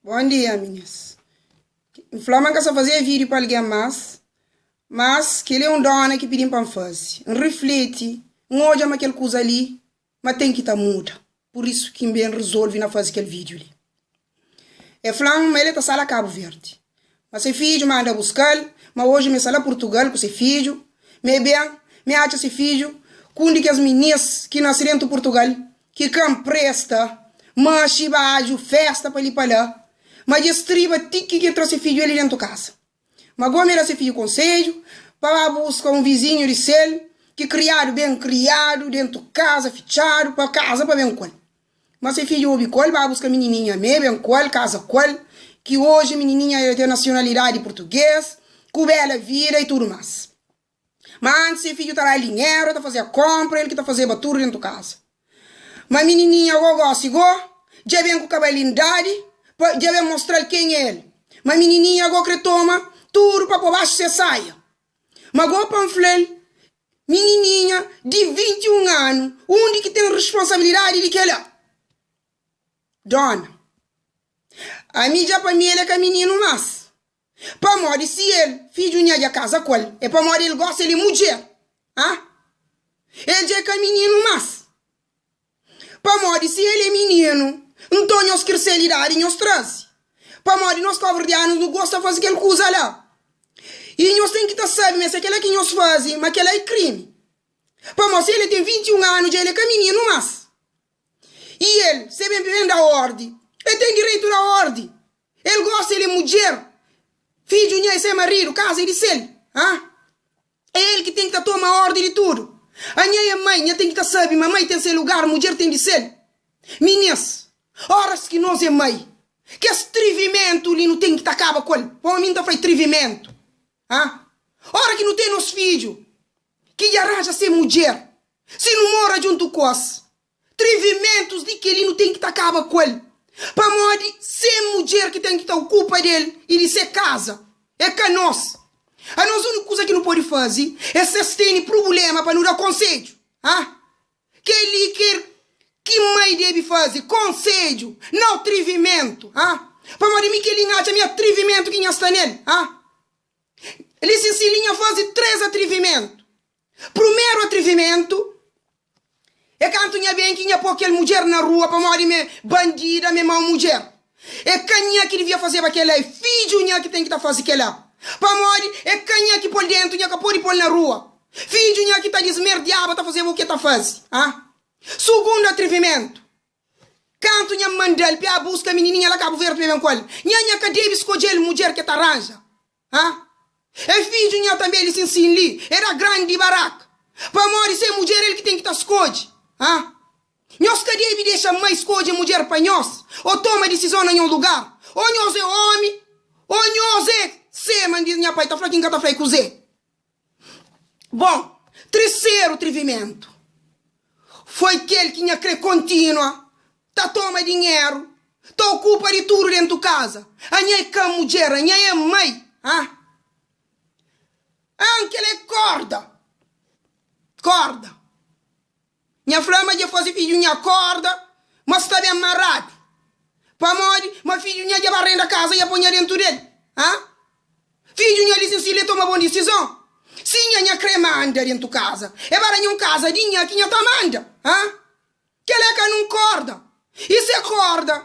Bon dia minis. N fla ma N ka sa fazê vídiu pa algen más, mas kel-li é un dóna ki pidi-m pa N faze. N rifleti, N odja ma kel kuza li ma ten ki ta muda. Pur isu ki N ben rizolve na faze kel vídiu li. E fla-m ma el é ta sta la Kabu Verdi, ma se fidju manda buska-l, ma oji ma e sta la Purtugal ku se fidju, ma e ben, ma e atxa se fidju ku un di kes minis ki nase dentu Purtugal ki ka npresta, maxi, badju, festa pa li pa la, ma dja striba ti ki ke tra se fidju el di dentu kasa. Ma gomi da se fidju konsedju pa ba buska un vizinhu di sel ki kriadu ben kriadu dentu kaza fitxadu pa kaza pa ben ku el. Ma se fidju obi ku el ba buska minininha me ben ku el kaza ku el ki oji minininha el ten nasionalidadi purtuges ku bela vida i tudu mas. Ma antis se fidju ta da-l dinheru, el ta fazeba kónpra, el ki ta fazeba tudu déntu kaza. Ma minininha gó gósi gó, dja ben ku kabalindadi pa dja ben mostra-l ken é el. Ma minininha gó kre toma tudu pa po baxu se saia. Ma gó pa N fla-l, minininha di 21 anu, undi ki ten responsabilidadi di kel-la? Dóna, ami dja pa mi el é ka mininu más. Pamodi si el, fidju nha, dja kaza ku el, é pamodi el gosta, el é mudjer. Ha? El dja é ka mininu más. Pamodi si el é mininu, nton nhos kirse-l idadi nhos traze. Pamodi nos káuverdianus nu gosta faze kel kuza la. I nhos ten ki ta sabe ma se kel-la ki nhos faze, ma kel-la é krimi. Pamodi si el ten 21 anu dja el é ka mininu más. I el, se ben ben da ordi, el ten direitu da ordi. El gosta, el é mudjer, fidju nha é se maridu, kaza é di sel. Ha? É el ki ten ki ta toma ordi di tudu. Anha é mai, nha ten ki ta sabe ma mai ten se lugar, mudjer ten di sel. Minis, oras ki nos é mai, kes trivimentu li nu ten ki ta kaba ku el. Pamodi mi N ta fla é trivimentu. Ha? Ora ki nu ten nos fidju ki dja ranja se mudjer, si nu mora djuntu ku es, Trivimentus di kel-li nu ten ki ta kaba ku el, pamodi se mudjer ki ten ki ta okupa del i di se kaza, é ka nos. Anos úniku kuza ki nu pode faze é si es tene prubléma pa nu da konsedju. Ha? Kel-li ki ki mai debe faze, konsedju, nau trivimentu. Ha? Pamodi mi kel-li N atxa mi atrivimentu ki nha sta nel. Ha? Li sin si li nha faze 3 atrivimentu. Prumeru atrivimentu é kantu nha ben ki nha po kel mudjer na rua pamodi m'é bandida, m'é mau mudjer. É ka nha ki divia fazeba kela, é fidju nha ki ten ki ta faze kela. Pamodi é ka nha ki po-l dentu, nha ka pode po-l na rua. Fidju nha ki ta dismerdiaba ta fazeba u ke ta faze. Ha? Sugundu atrivimentu, kantu nha manda-l pa buska minininha la Kabu Verdi pa ben ku el, nha nha ka debe skodje-l mudjer ke ta ranja. Ha? E fidju nha tanbe li sin sin li e da grandi baraka pamodi se mudjer el ki ten ki ta skodje. Ha? Nhos ka debe dexa mai skodje mudjer pa nhos o toma disizon na nhos lugar. O nhos e omi o nhos e sema di nha pai ta fla ki N ka ta fla e kuze. Bon, triseru trivimentu foi kel ki nha kre kontinua ta toma dinheru, ta okupa di tudu dentu kaza. Anha é ka mudjer, anha é mai. Ha? An kel é korda, korda. Nha fla ma dja faze fidju nha korda ma sta ben maradu. Pamodi ma fidju nha dja ba renda kaza dja po nha dentu del. Ha? Fidju nha li si le toma bon disizon. Si nha nha kre manda dentu kaza, e ba da nha un kaza di nha ki nha ta manda. Ha? Kel é ka nun korda. I se korda,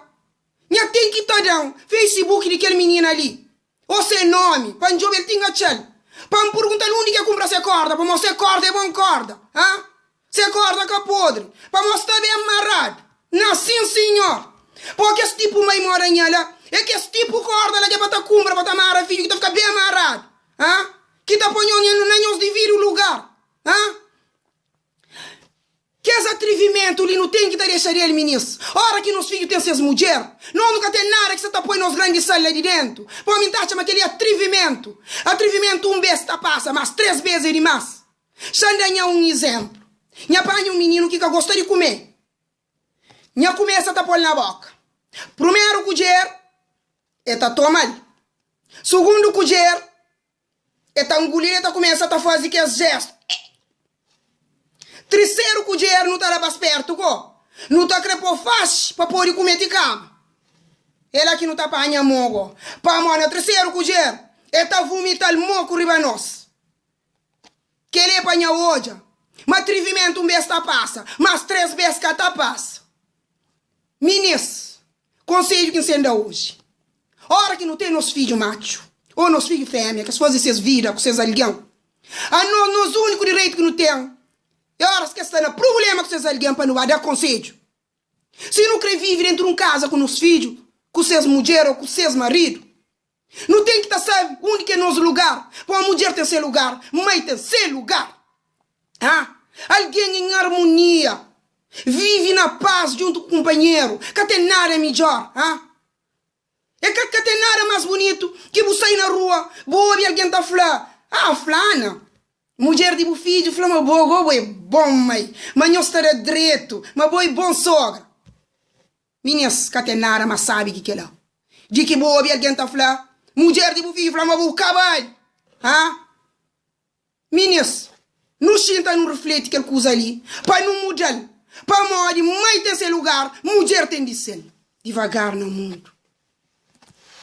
nha ten ki ta da-m facebook di kel minina li. Ô se nomi, pa N djobe-l ti N atxa-l, pa N purgunta-l undi ki el kunpra se kórda, pamodi se kórda é bon kórda, ha? Se kórda ka podri, pamodi sta ben maradu. Na, sin sinhor! Pô kes tipu mai moda nha la, é kes tipu kórda la ki é pa ta kunpra, pa ta mara fidju, ki ta fika ben maradu, ha? Ki ta pô nho na nhos dividu lugar, ha? Kes atrivimentu li nu ten ki ta dexa del, minis. Ora ki nos fidju ten ses mudjer, nos nu ka ten nada ki sa ta poi nos gran di sal la di dentu. Pa mi N ta atxa ma kel-li é atrivimentu. Atrivimentu un bes ta pasa, mas tres bes é dimas. Xa N da nha un izenplu. Nha panha un mininu ki ka gosta di kume. Nha kumesa ta pô-l na boka. Prumeru kudjer, e ta toma-l. Sugundu kudjer, E ta nguli-l, e ta kumesa ta faze kes jéstu. Triseru kudjer nu ta da pa spertu ko. Nu ta kre po faxi pa pode kume ti kama. É la ki nu ta panha mo go. Pamo na terseru kudjer e ta vumita-l moku riba nos. Kel é pa nha odja ma atrivimentu un bes ta pasa, mas tres bes ka ta pasa. Minis, konsedju ki N sen da oji, ora ki nu ten nos fidju matxu ô nos fidju fémia ki es faze ses vida ku ses algen, anos nos úniku direitu ki nu ten é óras ki es sta na prubléma ku ses algen pa nu ba da konsedju. Si nu krê vive dentu di un kaza ku nos fidju, ku ses mudjer ô ku ses maridu, nu ten ki ta sabe undi ki é nos lugar. Pamodi mudjer ten se lugar, mai ten se lugar. Ha? Algen en armonia, vive na pas djuntu ku kunpanheru, ka ten nada midjór. Ha? É ka ka ten nada más bunitu ki bu sai na rua, bu obi algen ta fla, Ah, flana, mudjer di bu fidju fla ma bo go bo é bon mai, ma nhos ta da dretu, ma bo é bon sogra. Minês, ka ten nada más sábi ki kel-la, di ki bu obi algen ta fla, Mudjer di bu fidju fla ma bu ka bali. Ha? Minês, nu xinta nu rifleti kel kuza li pa nu muda-l, pamodi mai ten se lugar, mudjer ten di sel. Divagar na mundu.